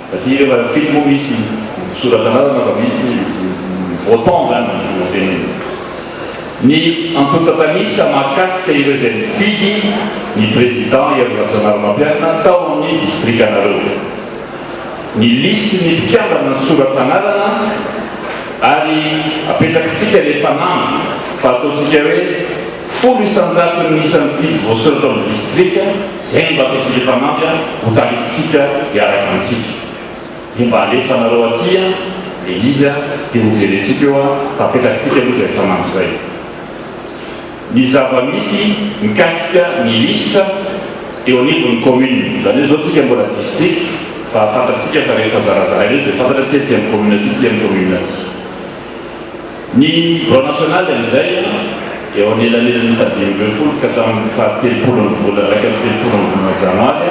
Satria rehefa mifidy moa misy misoratra anarana fa misy votant zany no tenenina. Ny antontantanisa mahakasika ireo izay nifidy ny Président Hery Rajaonarimampianina tao amin'ny distrikanareo. Ny lisitry ny mpikambana nisoratra anarana ary apetrakitsika le fanamby fa ataontsika hoe 10 isan-jaton'ny isan'ny mpifidy voasoratra ao amin'ny distrika, izay no mba ataontsika fanamby ho taritintsika hiaraka amintsika. Dia mba alefanareo aty le izy dia ho jerentsika eo fa apetrakitsika aloha izay fanamby izay. Ny zava-misy mikasika ny lisitra eo anivon'ny commune, izany hoe izao tsika mbola district fa fantatsika fa rehefa zarazaraina eo dia fantatra aty aty amin'ny commune aty, aty amin'ny commune aty. Ny birao nasionaly amin'izay eo anelanelan'ny faha-15 ka hatramin'ny faha-30 ny volana 31 ny volana janoary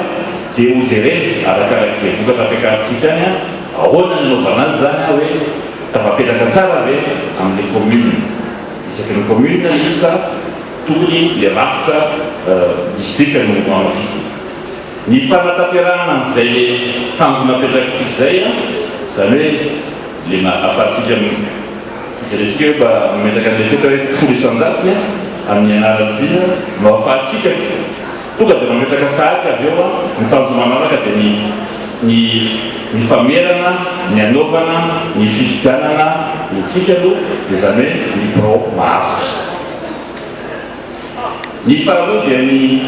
dia ho jerena arakarak'izay vokatra ampiakarintsika any ahoana ny anaovana azy izany hoe tafapetraka tsara ve amin'ilay commune. Isaky ny commune ny isa tokony le rafitra district no hamafisina. Ny fanatanterahana an'izay le tanjona apetrakitsika izay an, izany hoe le ahafahantsika jerentsika hoe mba mametraka an'ilay fetra hoe 10 isan-jatony amin'ny anaran'ny mpihira no ahafahantsika Tonga dia mametraka sahady avy eo ny tanjona manaraka dia ny ny ny famerana ny hanaovana ny fifidianana ny tsika aloha dia izany hoe ny birao maharitra. Ny faharoa dia ny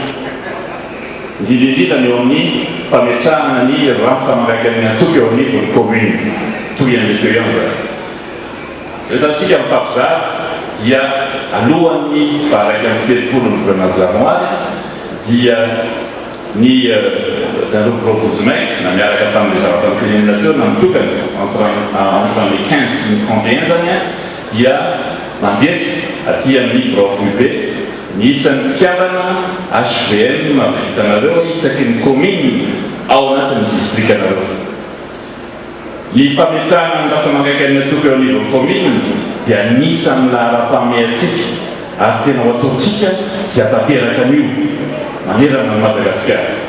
indrindra indrindra ny eo amin'ny fametrahana ny rantsa-mangaikan'ny antoko eo anivon'ny commune toy an'ilay teo ihany izany. Rehefa antsika mifampizara dia alohan'ny faha 31 ny volana janoary dia ny zareo birao vonjimaika na miaraka tamin'ilay zavatra notenenina teo na mitokana entre entre ny 15 sy ny 31 zany dia mandefa aty amin'ny birao foibe ny isan'ny mpikambana HVM vitanareo isaky ny commune ao anatin'ny distrikanareo. Ny fametrahana ny rantsa-mangaikan'ny antoko eo anivon'ny kaominina dia anisan'ny laharam-pahamehantsika ary tena ho ataontsika izay hatanteraka an'io manerana an'i Madagasikara.